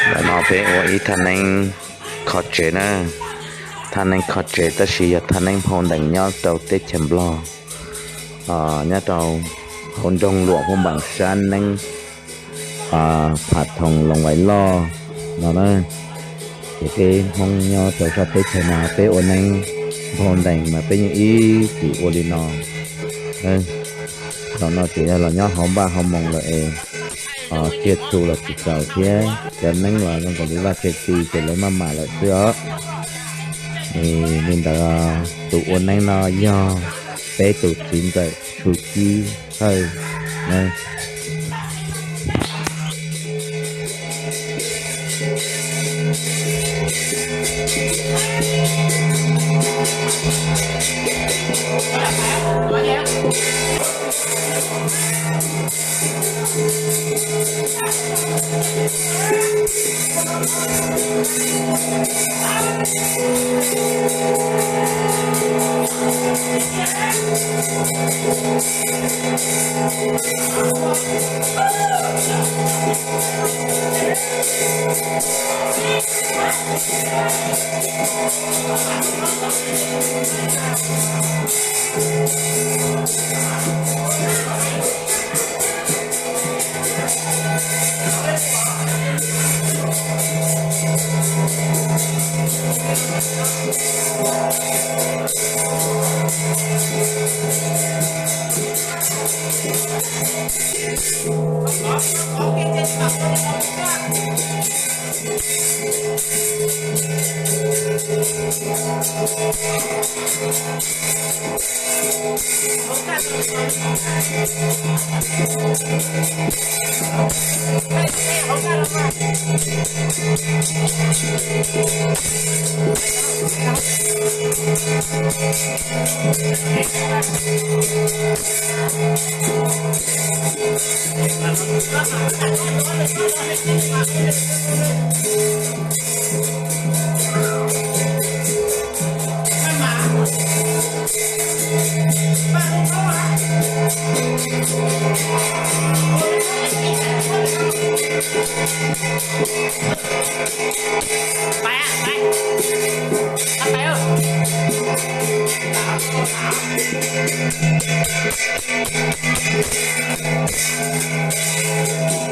Ntawm no peb ua ib thaj neeb kho tsev na, thaj neeb kho tsev tab sis yog thaj neeb nphau ntees nyob rau teb chaws Nplog, nyob rau hauv nroog Luam Phab Npaas sab neeb Pham Thoom Loos Vais Loj no na. Ces peb Hmoob nyob rau sab teb chaws no peb ua neeb nphau ntees mas peb yeej ib txwm ua li no. Zaum no ces yog los nyob hauv npaj hauv moos lawm es tsiaj txhu los tsis txaus thiab cov neeb los zoo nkaus li vaj tse ti ces lawv maj mam lawm xwb os. Li ntawd tus ua neeb no yog peb tus txiv ntxawm Tshu Cib Hawj na.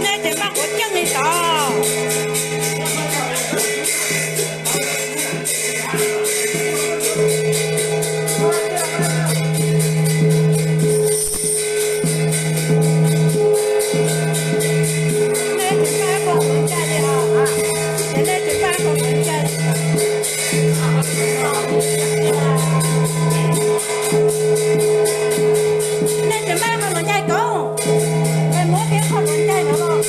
Nej ces maj quav ceej li tod. Nej tsis pab koj tus ncaj li os, ces nej tsis pab koj tus ncaj li. Nej tsis pab koj tus ncaj koob, es muab peb koj tus ncaj no los.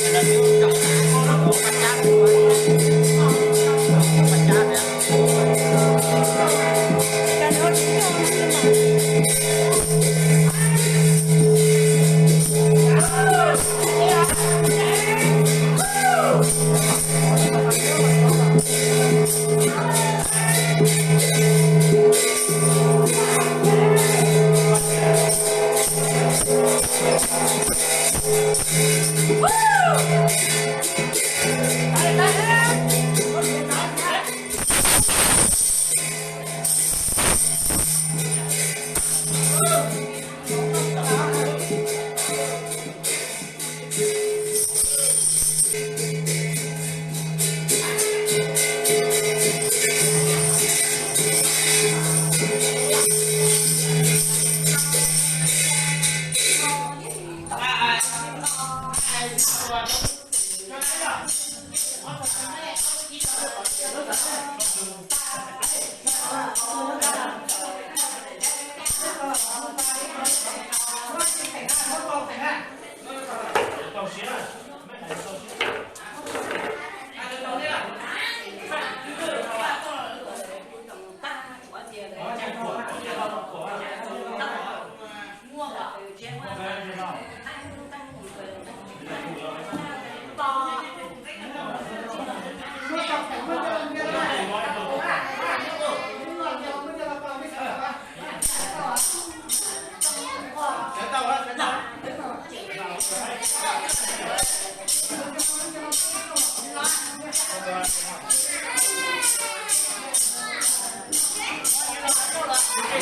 Nyob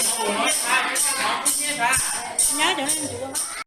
cov neeg ntsuav.